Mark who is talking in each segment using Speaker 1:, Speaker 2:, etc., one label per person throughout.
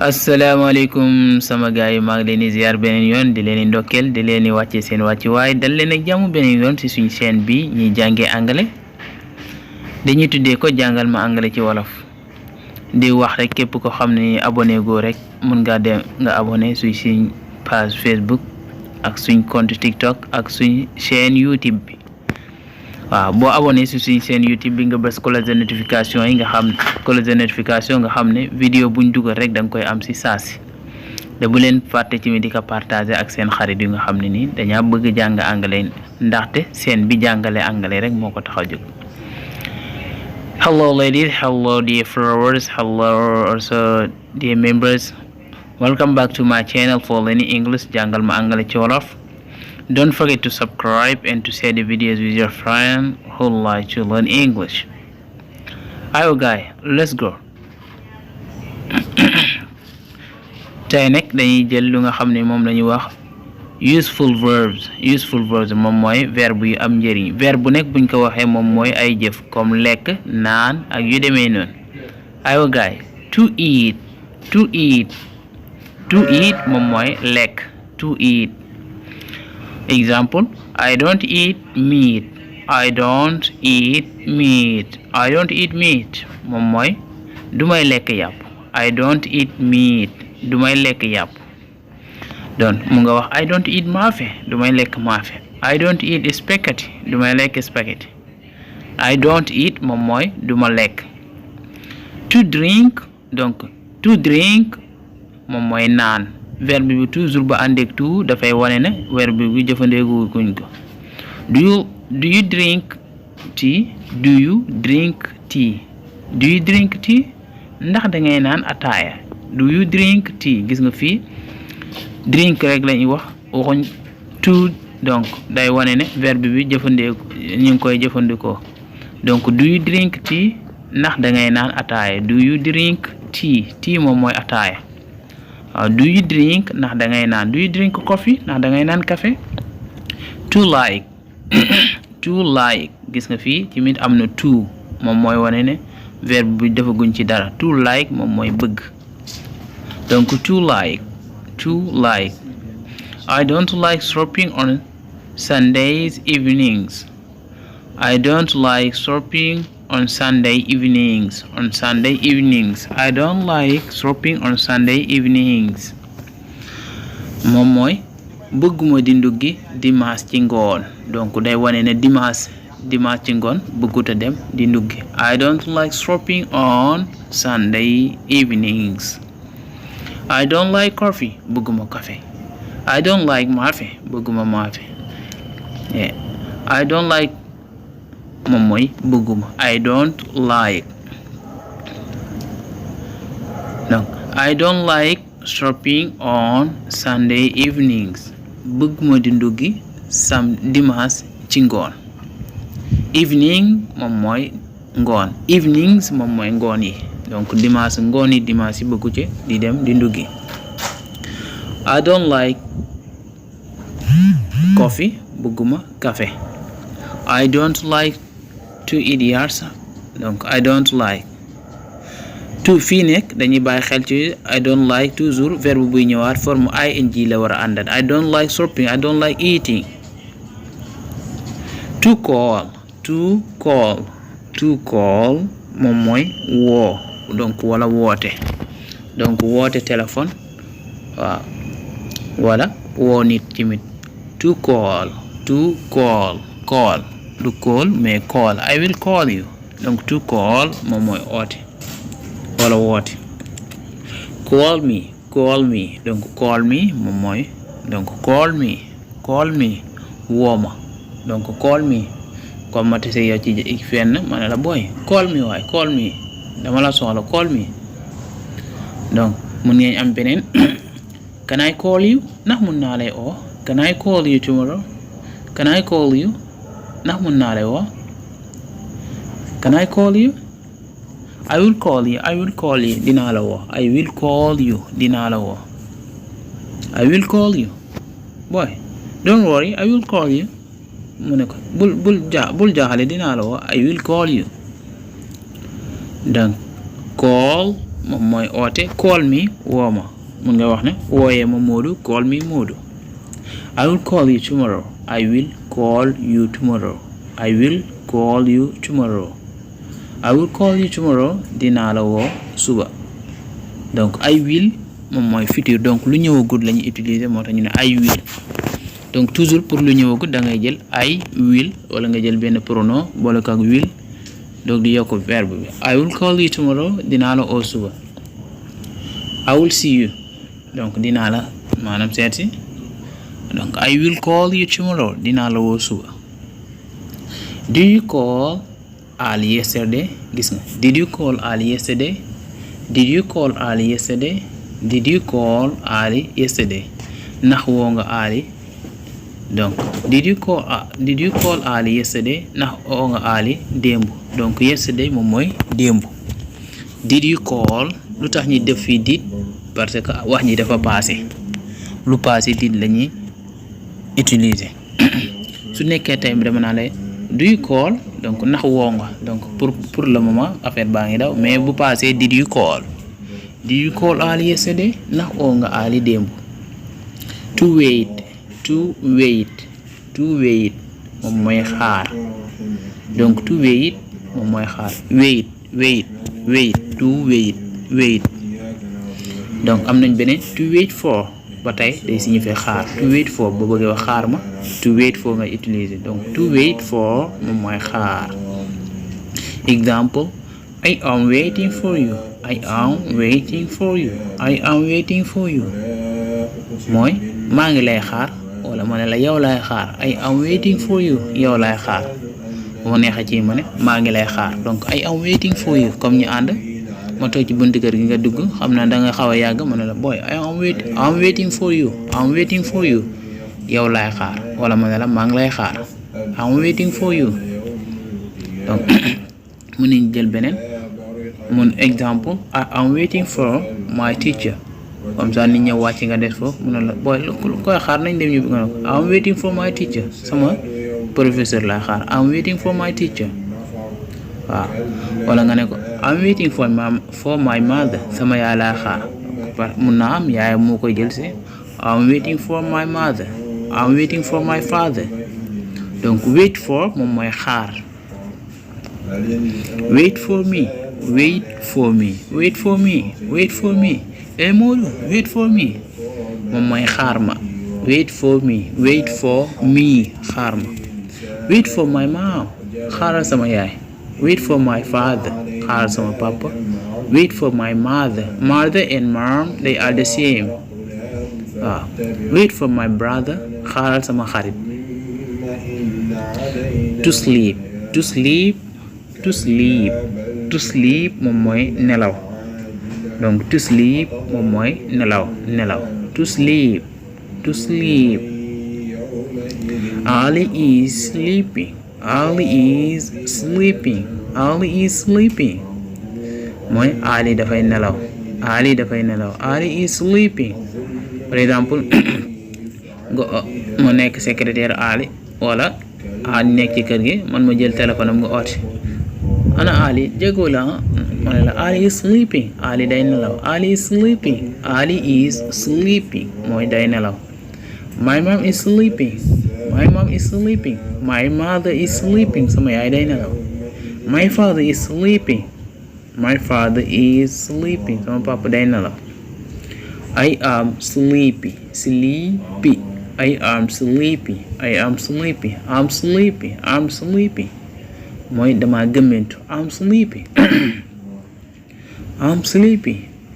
Speaker 1: Assalamualaikum sama gaay yi maa ngi leen di ziar beneen yoon di leen ndokkel di leen wàcce seen wàcci waay dal leen ak jàmm beneen yoon ci suñu chaîne bi ñi jàngee anglais dañuy tuddee ko jàngal ma anglais ci wolof di wax rek képp ko xam ne abonné go rek mën nga dem nga abonné suñu page Facebook ak suñu compte TikTok ak suñu chaîne YouTube bi waaw boo abonné ci suñu chaîne YouTube bi nga bës cloche de notification yi nga xam cloche de notification nga xam ne vidéo buñ dugal rek dang koy am ci saasi da bu leen fàtte ci mi di ko partager ak seen xarit yu nga xam ne nii dañaa bëgg jàng anglais ndaxte seen bi jàngale anglais rek moo ko tax a jóg. Hello ladies, hello dear followers, hello also dear members, welcome back to my channel for learning English jàngal ma anglais ci wolof. Don't forget to subscribe and to share the videos with your friends who like to learn English. Ayo guys, let's go. Tey nag dañuy jël lu nga xam ne moom lañuy wax useful verbs. Useful verbs moom mooy verbe yu am njëriñ. Verbe bu nekk buñ ko waxee moom mooy ay jëf comme lekk, naan ak yu demee noonu. Ayo guys, to eat. To eat. To eat moom mooy lekk. To eat. Example, I don't eat meat. I don't eat meat. I don't eat meat moom mooy du may lekk yàpp. I don't eat meat du may lekk yàpp. donc mu nga wax I don't eat maafe du may lekk maafe. I don't eat spaghetti du may lekk spaghetti. I don't eat moom mooy du ma lekk. To drink, donc to drink moom mooy naan. verbe bi toujours ba àndeek to dafay wane ne verbe bi jëfandeeku kuñ ko. Do you drink tea? Do you drink tea? Do you drink tea? ndax da ngay naan ataaya. Do you drink tea? Gis nga fii drink rek lañuy wax waxuñ to, donc day wane ne verbe bi jëfandeeku ñu ngi koy jëfandikoo. donc do you drink tea? ndax da ngay naan ataaya. Do you drink tea? tea moom mooy ataaya. Do you drink ndax da ngay naan. Do you drink coffee? ndax da ngay naan café. To like. To like gis nga fii tamit am na to moom mooy wane ne verbe bi dafa guñ ci dara. To like moom mooy bëgg. donc to like. To like. I don't like shopping on Sundays evenings. I don't like shopping on Sunday evenings. On Sunday evenings. I don't like shopping on Sunday evenings. moom mooy bëgguma di nduggi dimanche ci ngoon. donc day wane ne dimanche ci ngoon bëgguta dem di nduggi. I don't like shopping on Sunday evenings. I don't like coffee bëgguma café. I don't like maafe bëgguma maafe. I don't like moom mooy bëgguma. I don't like. donc I don't like shopping on Sunday evenings. bëgguma di nduggi dimanche ci ngoon. evening moom mooy ngoon. evenings moom mooy ngoon yi. donc dimanche ngoon yi dimanche yi bëggu ci di dem di nduggi. I don't like coffee bëgguma café. I don't like to eat yards. donc I don't like. to fii nekk dañuy bàyyi xel ci I don't like toujours verbe buy ñëwaat forme ing la war a àndat. I don't like shopping. I don't like eating. To call. To call. To call moom mooy woo. donc wala woote. donc woote téléphone waaw wala woo nit tamit. to call. To call. call du call mais call. I will call you. donc to call moom mooy oote wala woote. call me. call me. donc call me moom mooy donc call me. call me wooma. donc call me comme ma tase yow ci fenn ma ne la boy call me waay call me dama la soxla call me. donc mun ngeen am beneen can I call you? ndax mun naa lay oo. can I call you tomorrow? can I call you? ndax mun naa lay oo. can I call you? I will call you. I will call you dinaa la woo. I will call you dinaa la woo. I will call you boy don't worry I will call you. mu ne ko bul jaaxale dinaa la woo. I will call you. donc call moom mooy oote. Call me woo ma mun nga wax ne wooyee ma Modou. Call me Modou. I will call you tomorrow. I will call you tomorrow. I will call you tomorrow. I will call you tomorrow. Dinaa la woo suba. donc I will moom mooy futur donc lu ñëwagut la ñuy utiliser moo tax ñu ne I will. donc toujours pour lu ñëwagut da ngay jël I will wala nga jël benn pronom boole ko ak will donc di yokk verbe bi. I will call you tomorrow. Dinaa la woo suba. I will see you donc dinaa la maanaam seeti donc I will call you tomorrow. Dinaa la woo suba. Did you call Ali yesterday? Gis nga. Did you call Ali yesterday? Did you call Ali yesterday? Did you call Ali yesterday? Ndax woo nga Ali. donc did you call Ali yesterday? Ndax woo nga Ali démb. donc yesterday moom mooy démb. Did you call lu tax ñi def fii did parce que wax ñi dafa passé lu passé did la ñuy utiliser su nekkee tey dama naa lay do you call donc ndax woo nga donc pour le moment affaire baa ngi daw mais bu passé did you call Ali yesterday? Ndax woo nga Ali démb. to wait moom mooy xaar donc to wait moom mooy xaar. wait to wait donc am nañ beneen to wait for ba tey day signifier xaar. to wait for boo bëggee wax xaar ma to wait for nga utiliser donc to wait for moom mooy xaar. Example, I am waiting for you. I am waiting for you. I am waiting for you. mooy maa ngi lay xaar wala ma ne la yow lay xaar. I am waiting for you. yow lay xaar. moo neexa ci ma ne maa ngi lay xaar donc I am waiting for you comme ñu ànd ma toog ci buntu kër gi nga dugg xam naa da nga xaw a yàgg ma ne la boy I am waiting for you. I'm waiting for you. yow lay xaar wala ma ne la maa ngi lay xaar. I'm waiting for you. donc mun nañ jël beneen mun exemple I am waiting for my teacher comme ça nit ñëw wàcc nga des foofu mu ne la boy lu koy xaar nañ dem ñu nga ne I am waiting for my teacher. sama professeur lay xaar. I'm waiting for my teacher. waaw wala nga ne ko I'm waiting for my mother. sama yaay lay xaar mun naa am yaay moo koy jël si. I'm waiting for my mother. I'm waiting for my father. donc wait for moom mooy xaar. wait for me. eh Modou wait for me moom mooy xaar ma. wait for me xaar ma. wait for my mom xaaral sama yaay. wait for my father xaaral sama papa. wait for my mother and mom they are the same. waaw wait for my brother xaaral sama xarit. to sleep moom mooy nelaw donc to sleep moom mooy nelaw to sleep. Ali is sleeping mooy Ali dafay nelaw. Ali is sleeping. par exemple nga nekk secrétaire Ali wala Ali nekk ci kër gi man ma jël téléphone am nga oote ana Ali jéggoo la ma ne la Ali is sleeping. Ali day nelaw. Ali is sleeping mooy day nelaw. My mom is sleeping. My mother is sleeping. sama yaay day nelaw. My father is sleeping. sama papa day nelaw. I am sleepy. I am sleepy. mooy dama gëmmentu. I'm sleepy.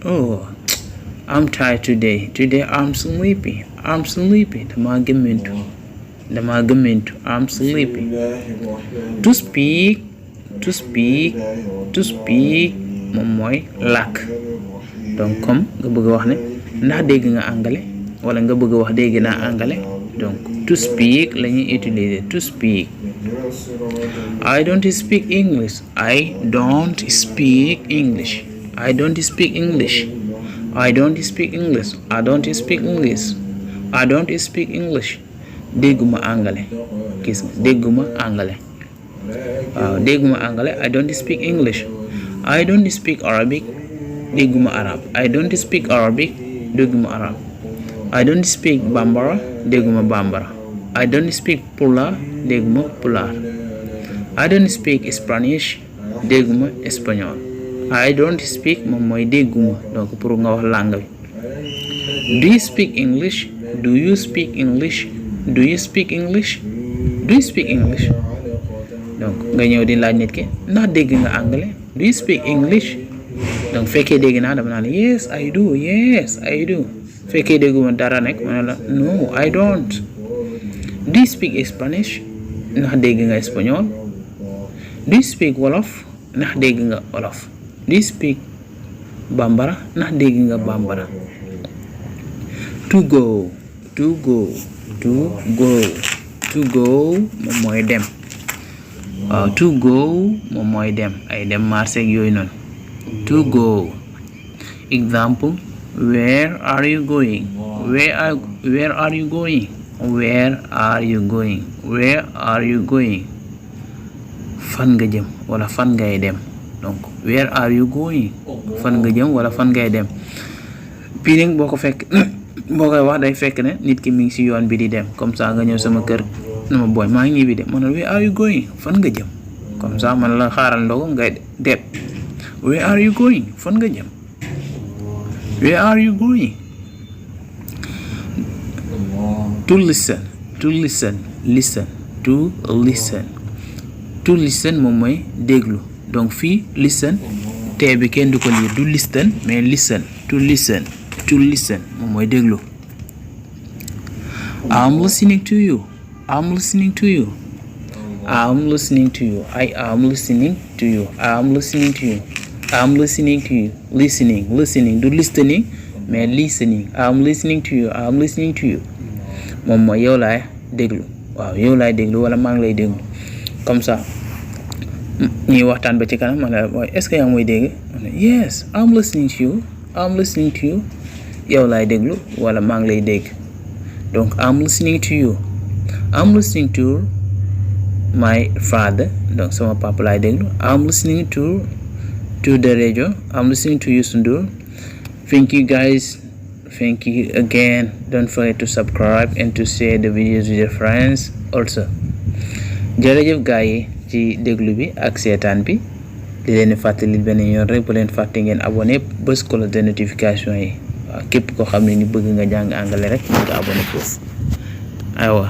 Speaker 1: Oh, I'm tired today. I'm sleepy. dama gëmmentu. I'm sleepy. To speak moom mooy làkk donc comme nga bëgg a wax ne ndax dégg nga anglais wala nga bëgg a wax dégg naa anglais donc to speak la ñuy utiliser. to speak. I don't speak English. dégguma anglais. gis nga dégguma anglais. waaw dégguma anglais. I don't speak English. I don't speak Arabic dégguma arab. I don't speak Arabic, dégguma arab. I don't speak Bambara, dégguma Bambara. I don't speak Pulaar, dégguma Pulaar. I don't speak Spanish, dégguma espagnol. I don't speak moom mooy dégguma, donc pour nga wax langue bi. Do you speak English? Do you speak English? Do you speak English? Do you speak English? Donc nga ñëw di laaj nit ki ndax dégg nga anglais? Do you speak English? Donc fekkee dégg naa dama naan yes I do, yes I do. Fekkee dégguma dara nekk ma ne la no I don't. Do you speak Spanish? Ndax dégg nga espagnol? Do you speak wolof? Ndax dégg nga wolof? Do you speak bambara? Ndax dégg nga bambara? To go, to go, to go, to go moom mooy dem. waaw to go moom mooy dem ay dem marché ak yooyu noonu. To go. Example, where are you going? Where are you going? Where are you going? Where are you going? Fan nga jëm wala fan ngay dem. Donc where are you going? Fan nga jëm wala fan ngay dem. Bii nag boo koy wax day fekk ne nit ki mi ngi ci yoon bi di dem comme ça nga ñëw sama kër na ma booy maa ngi ñibbi de ma ne where are you going? Fan nga jëm comme ça man la xaaral ndogu ngay dem. Where are you going? Fan nga jëm. Where are you going? To listen, to listen, listen, to listen. To listen moom mooy déglu donc fii listen te bi kenn du ko lire du listen mais listen. To listen, to listen moom mooy déglu. I'm listening to you. I'm listening to you. I'm listening to you. I am listening to you. I'm listening to you. I'm listening to you. Listening, listening du listening mais listening. I'm listening to you. I'm listening to you moom mooy yow laay déglu. waaw yow laay déglu wala maa ngi lay déglu comme ça ñuy waxtaan ba ci kanam ma ne waaye est-ce que yaa ngi may dégg yes I'm listening to you. I'm listening to you yow laay déglu wala maa ngi lay dégg donc I'm listening to you. I'm listening to my father donc sama papa laay déglu. I'm listening to the radio. I'm listening to Youssou Ndour. Thank you guys. Thank you again. Don't forget to subscribe and to share the videos with your friends also. Jërëjëf gars yi ci déglu bi ak seetaan bi di leen fàttali benn yoon rek bu leen fàtte ngeen abonné bës cloche de notification yi waaw képp koo xam ne ni bëgg nga jàng anglais rek nga abonné foofu aywa